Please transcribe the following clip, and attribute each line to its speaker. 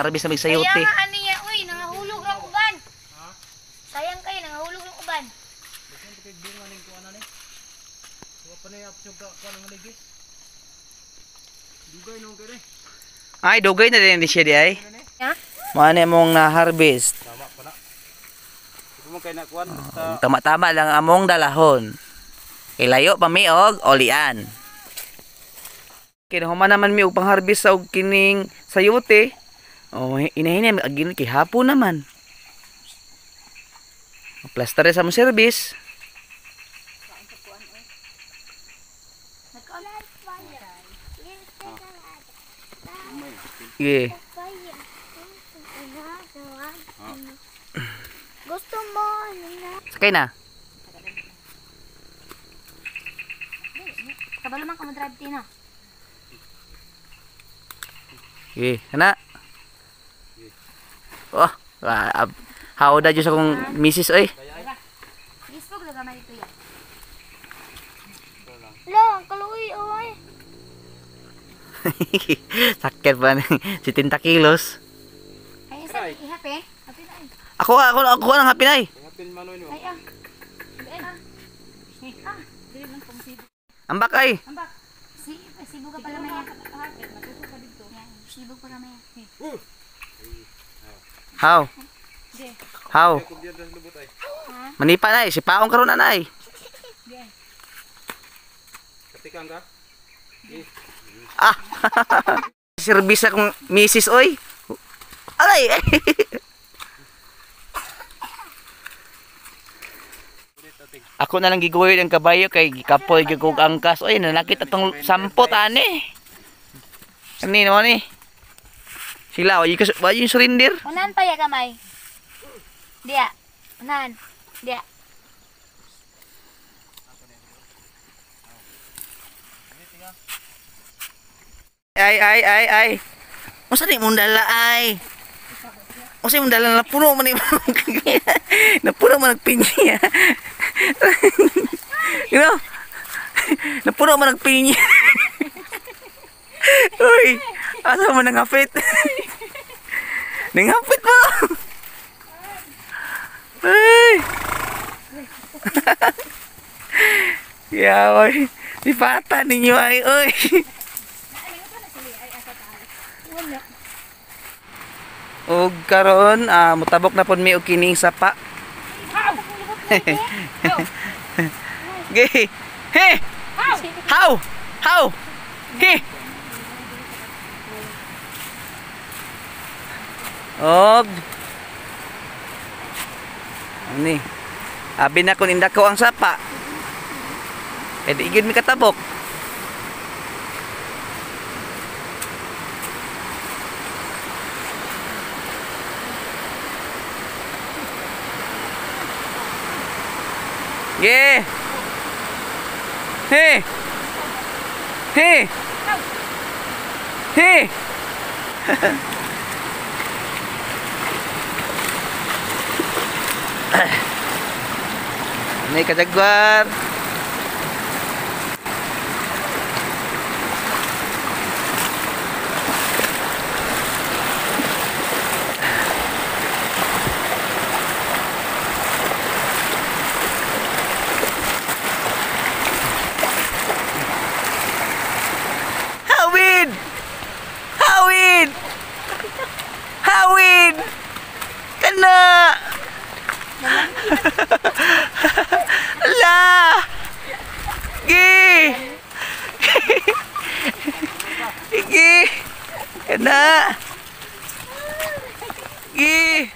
Speaker 1: Harvest na may sayote.
Speaker 2: Kaya nga ano niya, uy, nangahulog ng uban. Sayang kayo, nangahulog ng uban.
Speaker 1: Ay, dugay na din siya di ay.
Speaker 2: Ha?
Speaker 1: Mao mong na-harvest.
Speaker 3: Tama pa na.
Speaker 1: Tama-tama lang among dalahon. Ilayo pa mi og olian. Kinahuman naman mi og pangharvest sa og kining sayote. Oh, inahinay agin kay hapon naman. Plaster sa among service. Yeah.
Speaker 2: Gusto mo, ano na?
Speaker 1: Sakay na.
Speaker 2: Kabalo man ka mo-drive Tino.
Speaker 1: Okay, kana. Oh, hawda jud sa akong misis oy.
Speaker 2: Gisbog na gamay dito yan. Lo, ang kaluoy oy.
Speaker 1: Sakit pa ni 70 kilos.
Speaker 2: Ay, isa, ihapin. Hapin ay.
Speaker 1: Ako ang hapin ay.
Speaker 3: Hapin manoy nimo.
Speaker 2: Ay ah. Ay ah. Ah, dili lang pang
Speaker 1: Ambak ay.
Speaker 2: Ambak. Si sibog ka pala maya. Sibog pa gamay.
Speaker 1: How? How? Manipa na ay, si paong karon na ay.
Speaker 3: Katikang ka?
Speaker 1: Ah. Service akong misis oy. Aray. Ako na lang giguhid ang kabayo kay gikapoy gyud kog angkas. Oy, nanakit atong sampot ani. Ani no ni. Sila wa yung surrender.
Speaker 2: Unahan pa ya gamay. Diya. Unahan. Diya.
Speaker 1: Ay ay ay ay. Unsa ni mong dala ay? Unsa imong dala napuno man ni napuno man nagpinya. You know? Napuno man nagpinya. Uy, asa man nangapit? Nangapit mo. Ay. Yaw, lipatan ninyo ay oy. Og karon mutabok na pud mi og kining sapa. Ge. He. How? How? He. Og ani. Abi na kun indako ang sapa. Eh di gyud mi katabok. Ge. He. He. He. Ini ka jaguar. Hawid! Hawid! Hawid! Kana! Ala! Gi! Gi! Kana! Gi!